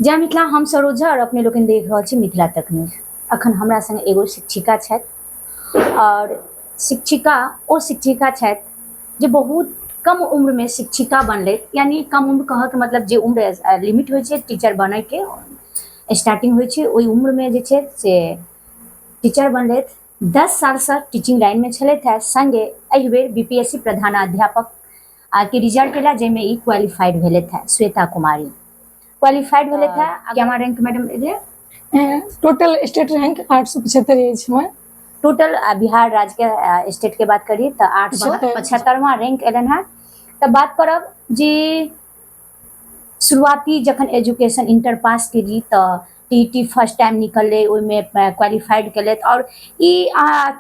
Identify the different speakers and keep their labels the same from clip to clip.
Speaker 1: जय मिथिला। हम सरोजा और अपने लोकनि देख रहल छी मिथिला तक न्यूज। अखन हमरा संग एगो शिक्षिका छथि और शिक्षिका ओ शिक्षिका छथि जे बहुत कम उम्र में शिक्षिका बनलै, यानी कम उम्र कहऽके मतलब जे उम्र लिमिट होइ छै टीचर बनैके स्टार्टिंग होइ छै, ओहि उम्र में जे छै से टीचर बनलथि। 10 सालसँ टीचिंग लाइनमे छलथि हेँ, संगे एहि बेर बी पी एस सी प्रधानाध्यापक के रिजल्ट एला जाहिमे ई क्वालिफाइड भेलथि हेँ। श्वेता कुमारी क्वालिफाइड भेलथि हेँ। केमा रैंक मैडम एलै?
Speaker 2: टोटल स्टेट रैंक 875 अछि हमर।
Speaker 1: टोटल बिहार राज्य के स्टेट के बात करी तऽ 875वां रैंक एलनि हेँ। तऽ बात करब जे शुरुआती जखन एजुकेशन इंटर पास केली तऽ टी टी फर्स्ट टाइम निकललै, ओहिमे क्वालिफाइड केलथि। आओर ई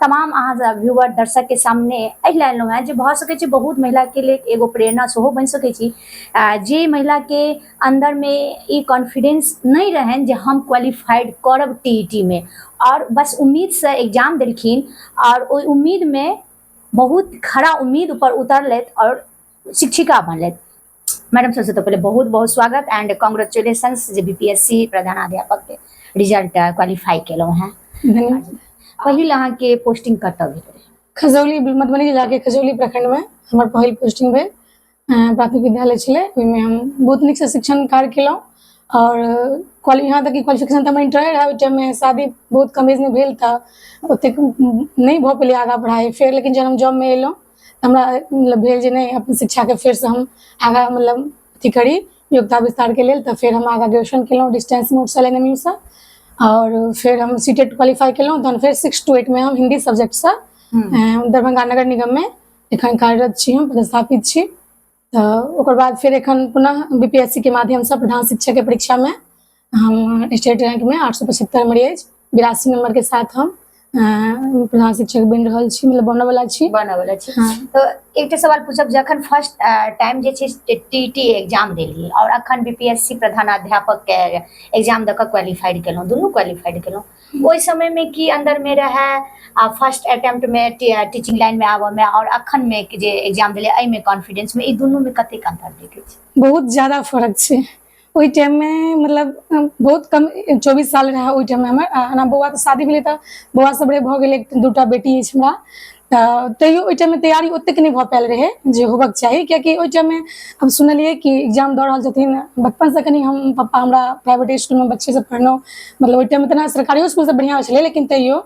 Speaker 1: तमाम अहाँ व्यूअर दर्शकके सामने एहि लए एलहुँ हेँ जे भऽ सकै छै बहुत महिलाके लेल एगो प्रेरणा सेहो बनि सकै छी, जे महिलाके अन्दरमे ई कॉन्फिडेंस नहि रहनि जे हम क्वालिफाइड करब टी ई टी मे, आओर बस उम्मीदसँ एग्जाम देलखिन आओर ओहि उम्मीदमे बहुत खरा उम्मीद पर उतरलथि आओर शिक्षिका बनलथि। मैडम, सबसे तो पहले बहुत बहुत स्वागत एंड कॉन्ग्रेचुलेशंस जे बीपीएससी प्रधानाध्यापक के रिजल्ट क्वालिफाई केलहुँ हैं।
Speaker 2: धन्यवाद।
Speaker 1: पहिल अहाँके पोस्टिंग कतऽ भेल रहै?
Speaker 2: खजौली, मधुबनी जिलाके खजौली प्रखंडमे हमर पहिल पोस्टिंग भेल। प्राथमिक विद्यालय छलै, ओहिमे हम बहुत नीकसँ शिक्षण कार्य केलहुँ आओर क्वालि यहाँ तक कि क्वालिफिकेशन तऽ हमर इंटरे रहै। ओहि टाइममे शादी बहुत कम एजमे भेल तऽ ओतेक नहि भऽ पेलै आगाँ पढ़ाइ। फेर लेकिन जहन हम जॉबमे एलहुँ तऽ हमरा मतलब भेल जे नहि, अपन शिक्षाके फेरसँ हम आगाँ मतलब अथी करी योग्यता विस्तारके लेल। तऽ फेर हम आगाँ ग्रेजुएशन केलहुँ डिस्टेंसमे उपसल एन एम यू सँ आओर फेर हम सी टेट क्वालिफाई केलहुँ। तहन फेर 6 टू 8 मे हम हिंदी सब्जेक्टसँ दरभंगा नगर निगममे एखन कार्यरत छी, हम पदस्थापित छी। तऽ ओकर बाद फेर एखन पुनः बी पी एस सी के माध्यमसँ प्रधान शिक्षकके परीक्षामे हम स्टेट रैंकमे 875 नंबर अछि, 82 नंबरके साथ हम प्रधान शिक्षक बनि रहल छी, मतलब बनऽवला छी।
Speaker 1: बनऽवला छी।
Speaker 2: हाँ।
Speaker 1: तऽ एकटा सवाल पूछब, जखन फर्स्ट टाइम जे छै टी टी एग्जाम देलियै आओर अखन बी पी एस सी प्रधानाध्यापक के एग्जाम दऽ कऽ क्वालिफाइड केलहुँ, दुनू क्वालिफाइड केलहुँ, ओहि समय मे की अंदर मे रहै आ फर्स्ट अटेम्प्ट मे टीचिंग लाइन मे आबऽ मे आओर अखन मे जे एग्जाम देलियै एहिमे कॉन्फिडेंस मे, ई दुनू मे कतेक अंतर देखै छी?
Speaker 2: बहुत ज्यादा फर्क छै। ओहि टाइममे मतलब बहुत कम, 24 साल रहै ओहि टाइममे हमर। एना बौआ तऽ शादी भेलै तऽ बौआ सब रहे भऽ गेलै, दूटा बेटी अछि हमरा। तऽ तैयो ओहि टाइममे तैयारी ओतेक नहि भऽ पायल रहै जे होबक चाही, कियाकि ओहि टाइममे हम सुनलियै कि एग्जाम दऽ रहल छथिन। बचपनसँ कनि हम पप्पा हमरा प्राइवेट इसकुलमे बच्चेसँ पढ़लहुँ, मतलब ओहि टाइममे तऽ सरकारियो इसकुल सब बढ़िआँ होइ छलै, लेकिन तैयो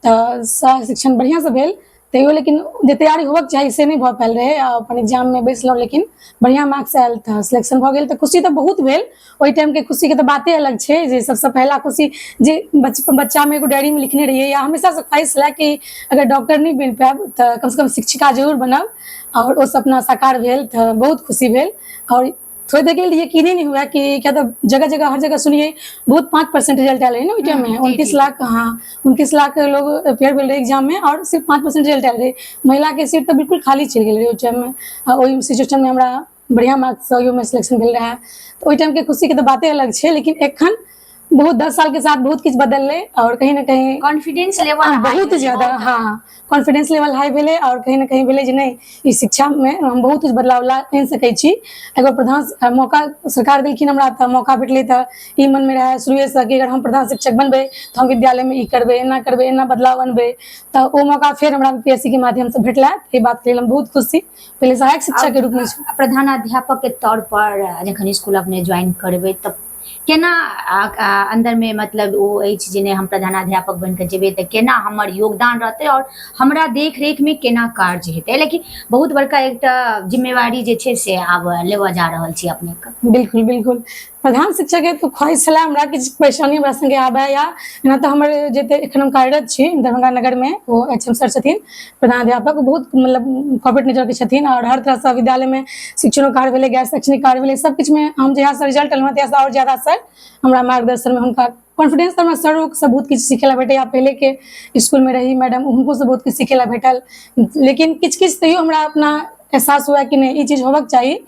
Speaker 2: तऽ शिक्षण बढ़िआँसँ भेल, तैयो लेकिन जे तैयारी होबक चाही से नहि भऽ पायल रहै। आ अपन एग्जाममे बैसलहुँ, लेकिन बढ़िआँ मार्क्स आयल तऽ सिलेक्शन भऽ गेल, तऽ खुशी तऽ बहुत भेल। ओहि टाइमके खुशीके तऽ बाते अलग छै, जे सबसँ पहिला खुशी जे बच्चामे एगो डायरीमे लिखने रहियै या हमेशासँ ख्वाहिश छलै कि अगर डॉक्टर नहि बनि पायब तऽ कमसँ कम शिक्षिका जरूर बनब, आओर ओ सपना साकार भेल तऽ बहुत खुशी भेल। आओर थोड़े देर के लिए यकीन ही नहीं हुआ कि क्या तो जगह जगह हर जगह सुनिए बहुत 5% रिजल्ट आयल रहे ने ओहि टाइम में। 29 लाख, हाँ, 29 लाख लोग अपेयर भेल रहे एग्जाम में और सिर्फ 5% रिजल्ट आयल रहे। महिला के सीट तऽ बिल्कुल खाली चलि गेल रहे ओहि टाइम में। आ ओहि सिचुएशन में हमरा बढ़िया मार्क्स ओहिमे सिलेक्शन भेल रहे, तऽ ओहि टाइम के खुशी के तऽ बाते अलग छै। लेकिन एखन बहुत 10 साल के साथ बहुत किछु बदललै और कहीं ना कहीं
Speaker 1: कॉन्फिडेंस लेवल
Speaker 2: बहुत ज्यादा, हाँ, कॉन्फिडेंस लेवल हाई भेलै और कहीं ना कहीं भेलै जे नहि, ई शिक्षामे हम बहुत किछु बदलाव ला आनि सकै छी। एगो प्रधान मौका सरकार देलखिन हमरा तऽ मौका भेटलै, तऽ ई मनमे रहै शुरुएसँ कि अगर हम प्रधान शिक्षक बनबै तऽ हम विद्यालयमे ई करबै, एना करबै, एना बदलाव अनबै। तऽ ओ मौका फेर हमरा बी पी एस सी के माध्यमसँ भेटलै, एहि बातके लेल हम बहुत खुश छी। पहिले सहायक शिक्षक के रूपमे
Speaker 1: प्रधानाध्यापक के तौर पर जखन स्कूल अपने ज्वाइन करबै तऽ केना अन्दरमे मतलब ओ अछि जे नहि, हम प्रधानाध्यापक बनि कऽ जेबै तऽ केना हमर योगदान रहतै आओर हमरा देख रेखमे केना कार्य हेतै? लेकिन बहुत बड़का एकटा जिम्मेवारी जे छै से आब लेबऽ जा रहल छी अपनेके।
Speaker 2: बिल्कुल बिल्कुल, प्रधान शिक्षक के तऽ ख्वाहिश छलै हमरा, किछु परेशानी हमरा संगे आबय या एना तऽ हमर जते एखन हम कार्यरत छी दरभंगा नगरमे, ओ एच एम सर छथिन प्रधानाध्यापक, बहुत मतलब कॉर्पोरेट नेचरके छथिन आओर हर तरहसँ विद्यालयमे शिक्षणो कार्य भेलै, गैर शैक्षणिक कार्य भेलै, सब किछुमे हम जहियासँ रिजल्ट एलहुँ तहियासँ आओर ज्यादा सर हमरा मार्गदर्शनमे हुनका कॉन्फिडेंस। तऽ हमरा सरोसँ बहुत किछु सिखै लए भेटैए। पहिलेके इसकुलमे रही मैडम, हुनकोसँ बहुत किछु सिखै लए भेटल, लेकिन किछु किछु तैयो हमरा अपना एहसास हुए कि नहि, ई चीज होबक चाही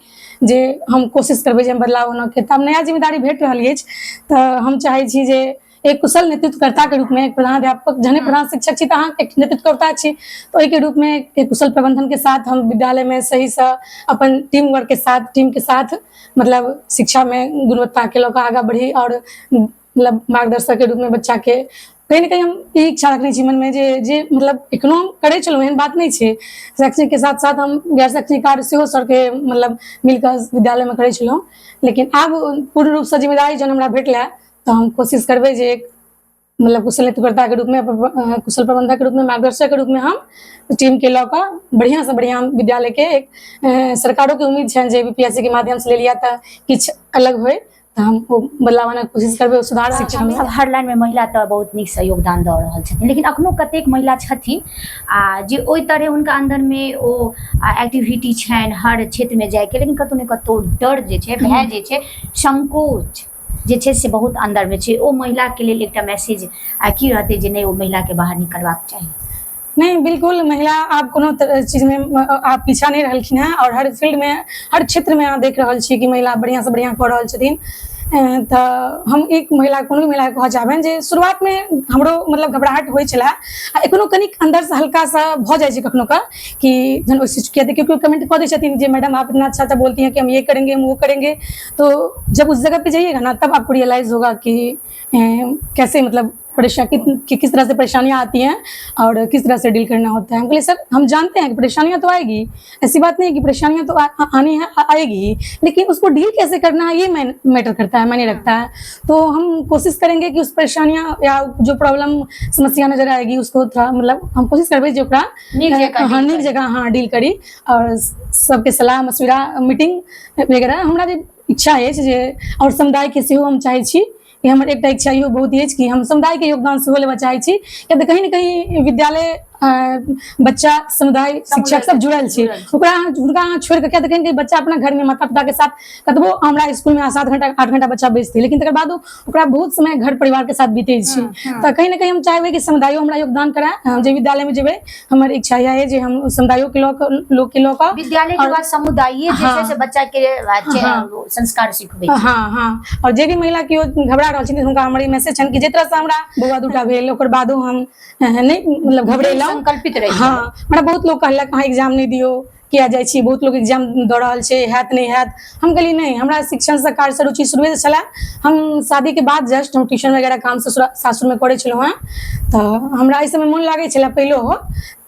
Speaker 2: जे हम कोशिश करबै जे हम बदलाव आनऽके। तऽ आब नया जिम्मेदारी भेट रहल अछि तऽ हम चाहै छी जे एक कुशल नेतृत्वकर्ताके रूपमे, एक प्रधानाध्यापक जहने प्रधान शिक्षक छी तऽ अहाँ एक नेतृत्वकर्ता छी, तऽ ओहिके रूपमे एक कुशल प्रबंधनके साथ हम विद्यालयमे सहीसँ अपन टीम वर्कके साथ, टीमके साथ मतलब शिक्षामे गुणवत्ताके लऽ कऽ आगाँ बढ़ी आओर मतलब मार्गदर्शकके रूपमे बच्चाके कहीं ने कहीं हम ई इच्छा रखने छी मनमे जे जे मतलब एखनो हम करै छलहुँ, एहन बात नहि छै। शैक्षणिकके साथ साथ हम गैर शैक्षणिक कार्य सेहो सरके मतलब मिलकऽ विद्यालयमे करै छलहुँ, लेकिन आब पूर्ण रूपसँ जिम्मेदारी जहन हमरा भेटलै तऽ हम कोशिश करबै जे एक मतलब कुशल नेतृत्वकर्ताके रूपमे, कुशल प्रबंधकके रूपमे, मार्गदर्शकके रूपमे हम टीमके लऽ कऽ बढ़िआँसँ बढ़िआँ विद्यालयके एक सरकारोके उम्मीद छनि जे बी पी एस सी के माध्यमसँ लेलियै तऽ किछु अलग होइ, तऽ हम ओ बदलाव आनैके कोशिश करबै ओ सुधार शिक्षामे।
Speaker 1: अब हर लाइनमे महिला तऽ बहुत नीकसँ योगदान दऽ रहल छथिन, लेकिन अखनो कतेक महिला छथिन आ जे ओहि तरहे हुनका अन्दरमे ओ एक्टिविटी छनि हर क्षेत्रमे जाइके, लेकिन कतहु ने कतहु डर जे छै, भय जे छै, संकोच जे छै से बहुत अन्दरमे छै। ओ महिलाके लेल एकटा मैसेज की रहतै जे नहि ओ महिलाके बाहर निकलबाक चाही?
Speaker 2: नहि, बिल्कुल महिला आब कोनो चीजमे आब पीछा नहि रहलखिन हेँ आओर हर फील्डमे, हर क्षेत्रमे अहाँ देख रहल छी कि महिला बढ़िआँसँ बढ़िआँ कऽ रहल छथिन। तऽ हम एक महिला, कोनो भी महिलाके कहऽ चाहबनि जे शुरुआतमे हमरो मतलब घबराहट होइ छलै आ एखनो कनिक अन्दरसँ हल्का सा भऽ जाइ छै कखनो कऽ कि जहन ओहि किया तऽ केओ कमेंट कऽ दै छथिन जे मैडम आप इतना अच्छा अच्छा बोलती हैं कि हम ये करेंगे, हम वो करेंगे, तो जब उस जगह पे जाइएगा ना तब आपको रियलाइज होगा कि कैसे मतलब परेशान कि किस तरह से परेशानियां आती हैं और किस तरह से डील करना होता है। हम बोले सर हम जानते हैं कि परेशानियां तो आएगी, ऐसी बात नहीं है कि परेशानियां तो आनी है, आएगी ही, लेकिन उसको डील कैसे करना है ये मैटर करता है, मायने रखता है। तो हम कोशिश करेंगे कि उस परेशानियां या जो प्रॉब्लम समस्या नजर आएगी उसको थोड़ा मतलब हम कोशिश करबै जे ओकरा
Speaker 1: नीक जकाँ
Speaker 2: हाँ,
Speaker 1: डील
Speaker 2: नीक
Speaker 1: करी।
Speaker 2: जकाँ हाँ डील करी आओर सबके सलाह मशविरा मीटिंग वगैरह हमरा जे इच्छा अछि जे आओर समुदायके सेहो हम चाहै छी कि हमर एकटा इच्छा इहो बहुत अछि कि हम समुदायके योगदान सेहो लेबऽ चाहै छी, किया तऽ कहीं ने कहीं विद्यालय, बच्चा, समुदाय, शिक्षक सब जुड़ल छै। ओकरा हुनका अहाँ छोड़ि कऽ, किया तऽ कहीं कहीं बच्चा अपना घरमे माता पिताके साथ कतबो हमरा इसकुलमे 7 घंटा 8 घंटा बच्चा बैसतै, लेकिन तकर बादो ओकरा बहुत समय घर परिवारके साथ बीतै छै। तऽ कहीं ने कहीं हम चाहबै कि समुदायो हमरा योगदान करए। हम जे विद्यालयमे जेबै, हमर इच्छा इएह अइ जे हम समुदायोके लऽ कऽ, लोकके लऽ कऽ
Speaker 1: विद्यालय के बाद समुदाय जे छै से बच्चा के संस्कार सिखबै छै।
Speaker 2: हाँ हाँ, और जे भी महिला केओ घबरा रहल छथिन हुनका हमर ई मैसेज छनि कि जे तरहसँ हमरा बौआ दूटा भेल ओकर बादो हम नहि मतलब घबरेलहुँ,
Speaker 1: संकल्पित रही।
Speaker 2: हाँ, हमरा बहुत लोक कहलक अहाँ एग्जाम नहि दियौ, किया जाइ छी, बहुत लोक एग्जाम दऽ रहल छै, हैत नहि हैत। हम कहलियै नहि, हमरा शिक्षणसँ कार्यसँ रुचि शुरुएसँ छलै। हम शादीके बाद जस्ट हम ट्यूशन वगैरह काम सासुरमे करै छलहुँ हेँ, तऽ हमरा एहि सबमे मोन लागै छलै पहिलहो,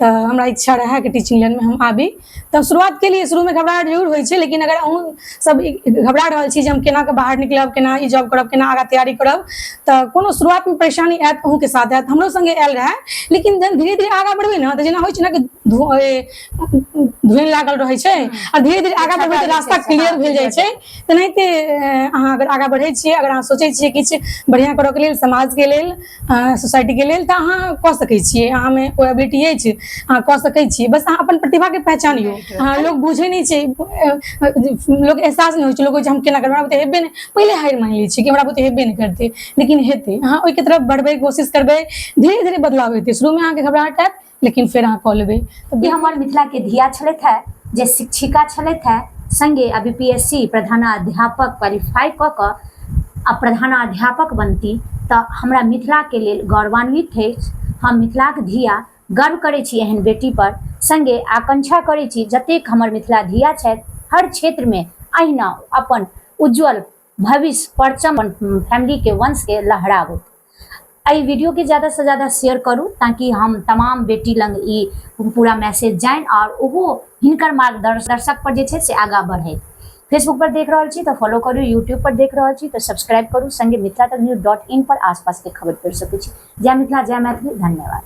Speaker 2: तऽ हमरा इच्छा रहए कि टीचिंग लाइनमे हम आबी, तऽ शुरुआत केलियै। शुरूमे घबराहट जरूर होइ छै, लेकिन अगर अहूँ सब घबरा रहल छी जे हम केना कऽ बाहर निकलब, केना ई जॉब करब, केना आगाँ तैयारी करब, तऽ कोनो शुरुआतमे परेशानी आयत, अहूँके साथ आयत, हमरो सङ्गे आयल रहए, लेकिन जहन धीरे धीरे आगाँ बढ़बै ने तऽ जेना होइ छै ने कि धुएँ लागल रहै छै आ धीरे धीरे आगाँ बढ़बै तऽ रास्ता क्लियर भेल जाइ छै, तेनाहिते अहाँ अगर आगाँ बढ़ै छियै, अगर अहाँ सोचै छियै किछु बढ़िआँ करऽके लेल समाजके लेल, सोसाइटीके लेल, तऽ अहाँ कऽ सकै छियै। अहाँमे ओ एबिलिटी अछि, अहाँ कऽ सकै छियै, बस अहाँ अपन प्रतिभाके पहचानियौ। अहाँ लोक बुझै नहि छै, लोक एहसास नहि होइ छै, लोक होइ छै हम केना करबै, हमरा बुते हेबे नहि, पहिले हारि मानि लै छै कि हमरा बुते हेबे नहि करतै, लेकिन हेतै। अहाँ ओहिके तरफ बढ़बै, कोशिश करबै, धीरे धीरे बदलाव हेतै। शुरूमे अहाँके घबराहट हैत, लेकिन फेर अहाँ कऽ लेबै।
Speaker 1: तऽ ई हमर मिथिलाके धिया छलथि हेँ जे शिक्षिका छलथि हेँ, सङ्गे आ बी पी एस सी प्रधानाध्यापक क्वालिफाइ कऽ कऽ आ प्रधानाध्यापक बनती, तऽ हमरा मिथिलाके लेल गौरवान्वित अछि। हम मिथिलाक धिया गर्व करै छी एहन बेटीपर, सङ्गे आकांक्षा करै छी जतेक हमर मिथिला धिया छथि हर क्षेत्रमे अहिना अपन उज्ज्वल भविष्य परचम अपन फैमिलीके वंशके लहराबथि। एहि वीडियोके ज़्यादासँ ज़्यादा शेयर करू ताकि हम तमाम बेटी लग ई पूरा मैसेज जानि आओर ओहो हिनकर मार्गदर्शक पर जे छै से आगाँ बढ़ै। फेसबुक पर देख रहल छी तऽ फॉलो करू, यूट्यूब पर देख रहल छी तऽ सब्सक्राइब करू, संगे मिथिला तक न्यूज डॉट इन पर आसपासके खबर पढ़ि सकै छी। जय मिथिला, जय मैथिली, धन्यवाद।